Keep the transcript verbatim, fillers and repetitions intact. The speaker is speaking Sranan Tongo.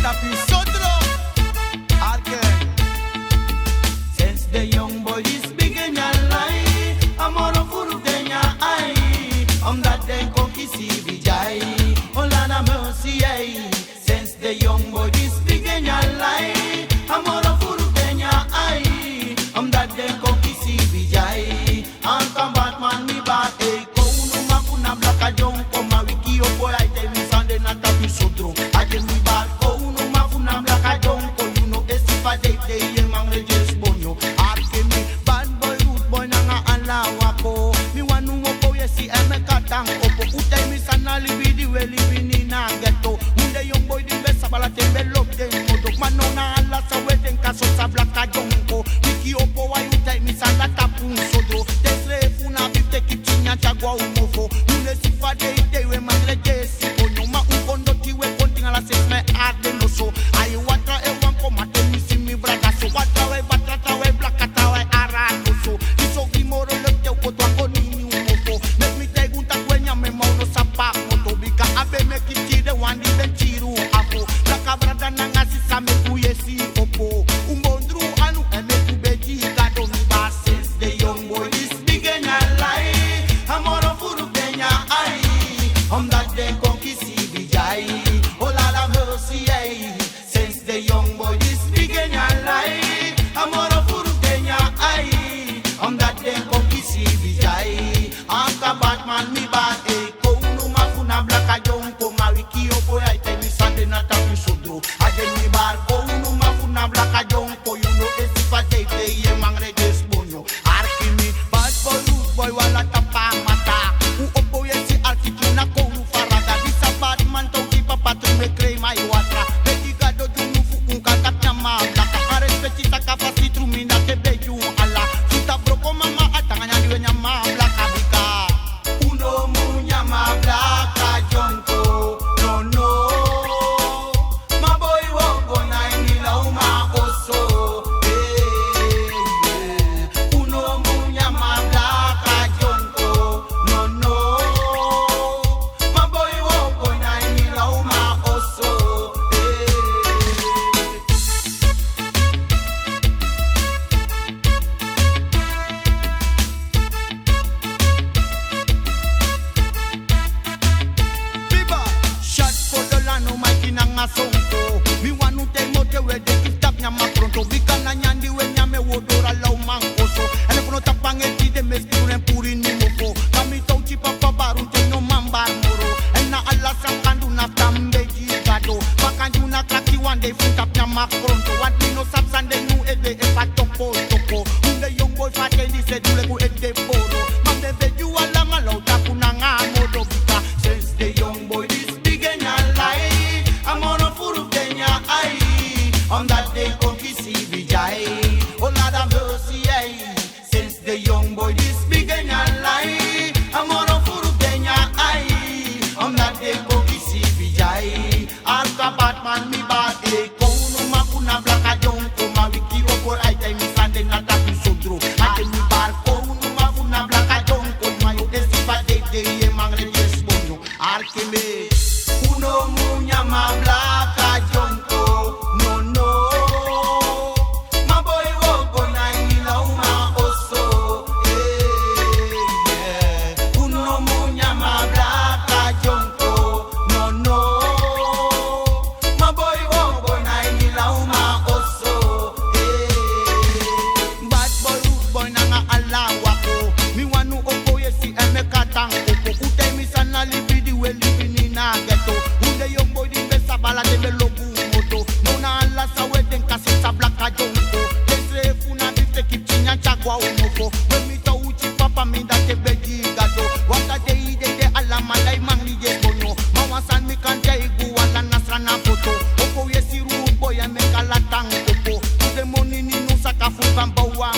Tapu sodro. Arke. Sinds de young boy is begin a lai, a moro furu den ya ai. Omdat den kon kisi bijai. Olana mercy ai. Sinds de young boy is begin a lai, a moro furu den ya ai. Omdat den kon kisi bijai. Ankan Batman mi ba, ei, kownu man fu na blaka dyonko, ma wiki opo ai te mi sande na tapu sodro. A te mi ba, kownu man fu na blaka dyonko, yu no e si fa dei dei e man rejes bonyo. Arki mi, bad boy, rude boy, nanga ala wako. Mi wani opo yesi en meki a tan opo. Un tai mi san na libi di we libi ini a ghetto. Un de young boy di be sabi ala ten be lobi den modo. Ma now na ala san we denki a so sa blaka dyonko. Wiki opo wai un tai mi san na tapu sodro. Te srefi un abi te kiti nyan te a go a un mofo. Un e si fa dei dei we man rejes bonyo. Ma un kon doti we kon tingi ala sesi mi arde noso. Ai watra e wan kon ma te mi si mi brada so. Watra we batra tra we blaka tra we ara noso. Di so gi moro leki te un kon twan kon nini un mofo. Meki mi taigi un taki we nyan mi ma un no sabi a koto. Bika a be meki tide wan di ben tiri un afo. Blaka brada nanga sisa meki un yesi opo. Un bondru anu en meki un begi Gado mi ba. Sinds de young boy is begin a lai, a moro furu den ya ai. Omdat den kon kisi bijai. Olala mercy ai. Sinds de young boy is begin a lai, a moro furu den ya ai. Omdat den kon kisi bijai. Anka Batman mi ba, ei, kownu man fu na blaka dyonko, ma wiki opo ai te mi sande na tapu sodro. A te mi ba, kownu man fu na blaka dyonko, yu no e si fa dei dei e man rejes bonyo. Arki mi, bad boy, rude boy, wala tapa mata. Un opo yesi arki tu na kownu faraga. Disi a Batman towti papa tu me krei mai watra. Begi Gado di un fu un kan tapu nyan a blaka. A respeki saka fasi tru mi na te begi un ala. Futa broko mama a tanga nyan di we nyan a blaka bika. Un no mu nyan a blaka dyonko. No, no. Ma boi wooko na ini la uma oso. Eh, eh. Un no mu nyan a blaka dyonko. No, no. Ma boi wooko na ini la uma oso. Eh. Biba, shot for the land, no Mikey nanga sonko. Mi wani un te mote we de, if tap nyan a pronto. Bika na nyan di we nyan e wodora la uman oso. En efu no tap anga en tide, mi e spiri un en puru ini mofo. Kan mi towti papa baru un te no man bari moro. En na ala san kan du na fu tan begi Gado. Baka di un na kraki wan dei fu un tap nyan a pronto. Want mi no sabi san de nyun ede efu a toko toko. Un de young boy fu a ten disi e du leki un ede boro. Ma mi e begi un alamala un tapu nanga a modo bika. Sinds de young boy disi begin a lai, a moro furu den ya ai. Omdat den kon kisi bijai. Olala mercy ai. Sinds de young boy disi begin a lai, a moro furu den ya ai. Omdat den kon kisi bijai. Arka Batman mi ba, ei, kownu man fu na blaka dyonko, ma wiki opo ai tai mi sande na tapu sodro. A te mi ba, kownu man fu na blaka dyonko, ma yu e si fa dei dei e man rejes bonyo. Arki mi. Un no mu nyan a blaka dyonko, no, no. Ma boi wooko na ini la uma oso, eh, eh. Un no mu nyan a blaka dyonko, no, no. Ma boi wooko na ini la uma oso, eh. Bad boy, rude boy, nanga ala wako. Mi wani un opo yesi en meki a tan opo. Un tai mi san na libi di we libi ini a ghetto. Un de young boy di be sabi ala den be lobi un modo. Now na ala san we denki a so sa blaka dyonko. Den srefi un abi te kiti nyan te a go a un mofo. We mi towti papa mi dati e begi Gado. Waka dei dei de alamala e man rejes bonyo. Ma wan sani mi kan taigi un, ala na sran na foto. Opo yesi rude boy e meki ala tan opo. Tu den moni nini un saka fu kan bow wan